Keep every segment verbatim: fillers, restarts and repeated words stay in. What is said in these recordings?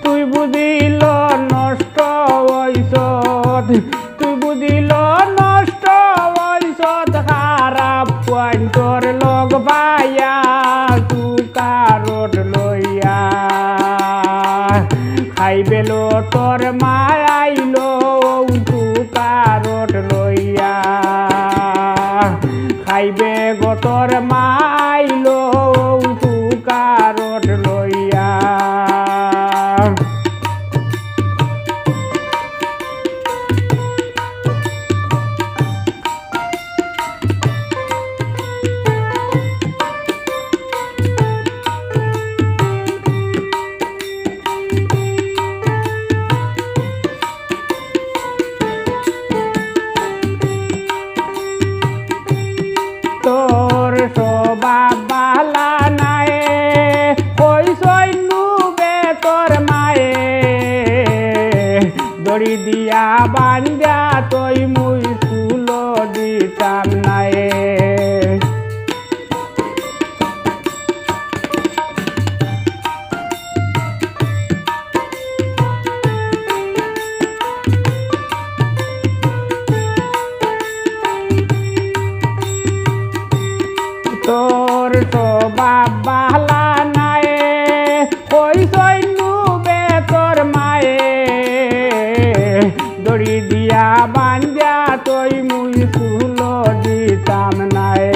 তুই বুঝিল নষ্ট অইছত, তুই বুঝিল নষ্ট অইছত, খারাপ পুয়াইন্তর লগ পাইয়া, তুকারট লইয়া। খাইবে লো তোর মা আইলো, তুকারট লইয়া। খাইবে গো তোর মা আইলো, তুকারট লইয়া। তোর স্বভাব বালা নায়, কইছইন নুবে তোর মায়ে। দড়ি দিয়া বান্ধিয়া তই মুই স্কুলো দিতাম নায়। তোর স্বভাব বালা নায়, কইছইন নুবে তোর মায়ে। দড়ি দিয়া বান্ধিয়া তই মুই স্কুলো দিতাম নায়।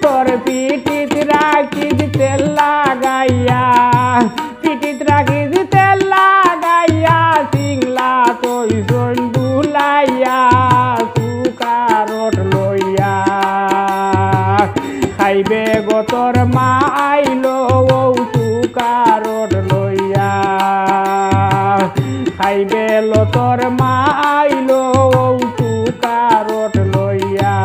তোর পিঠিত রাখিস তেল লাগাইয়া, পিঠিত রাখিস তেল লাগাইয়া, সিংলা তই সইন বুলাইয়া, তুকারট লইয়া। খাইবে গো তোর মা আইলো, তুকারট লইয়া। খাইবে লো তোর মা আইলো, তুকারট লইয়া।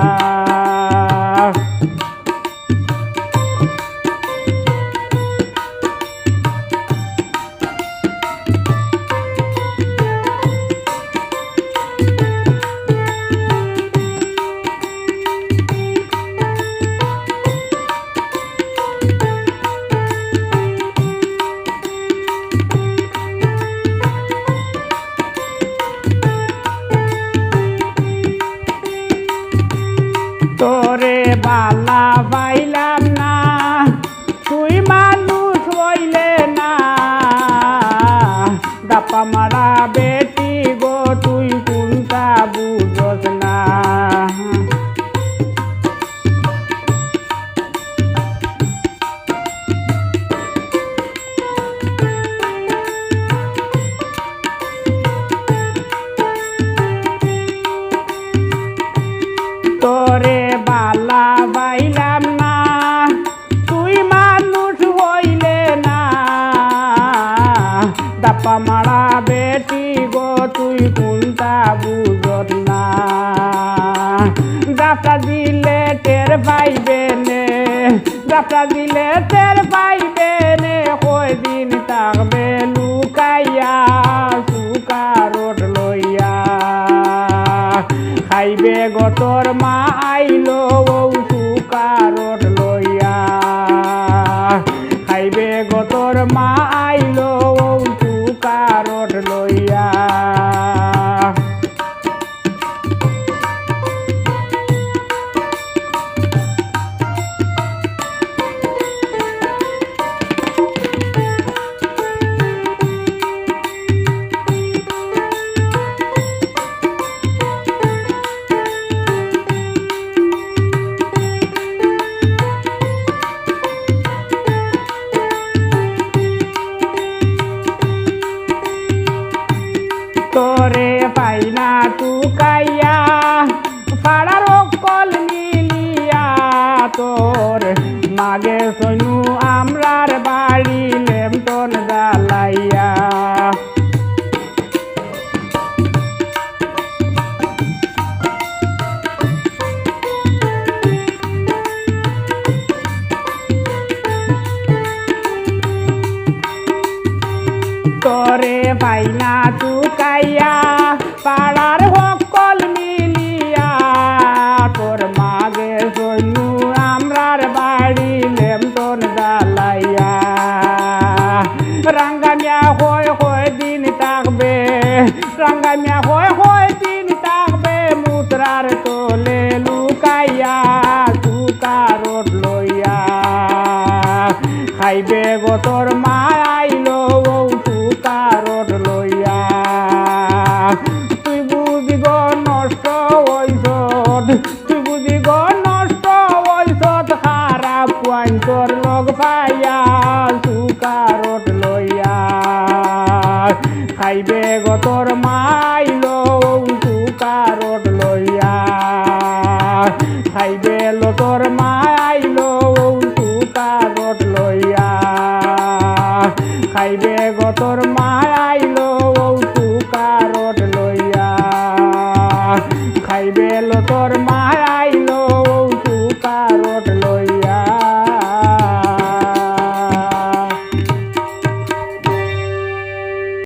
তোরে বালা পাইলাম না, তুই মানুষ অইলে না। দাপা মারা বেটি গো, তুই কুনটা বুঝস না। তোরে বালা পাইলাম না, তুই মানুষ অইলে না। দাপা মারা বেটি গো, তুই কুনটা বুঝস না। যাত্রা দিলে টের পাইবে নে, যাত্রা দিলে টের পাইবে নে, কয়দিন থাকবে লুকাইয়া, তুকারট লইয়া। খাইবে গো তোর মা আইলো, তুকারট লইয়া। খাইবে গো তোর মা আইলো, তুকারট লইয়া। তোরে পাই না তুকাইয়া, পাড়ার হক্কল মিলিয়া, তোর মাগে সইনু আমরার বাড়ি লেমটন জ্বালাইয়া। তোরে পাই না তুকাইয়া, পাড়ার হক্কল মিলিয়া, তোর মাগে সইনু আমরার বাড়ি লেমটন জ্বালাইয়া। রাঙ্গামিয়া কয় কয় টাঙ্গাই মিয়া কয় কয়দিন থাকবে মুতরার তলে লুকাইয়া সুকারট লইয়া। খাইবে গো তোর মা আইলো সুকারট লইয়া। তুই বুঝি গো নষ্ট অইছত, তুই বুঝি গো নষ্ট অইছত খারাপ পুয়াইন্তর লগ পাইয়া সুকারট লইয়া। খাইবে গো তোর মা আইলো সুকারট লইয়া। খাইবে লো তোর মা আইলো সুকারট লইয়া। খাইবে গো তোর মা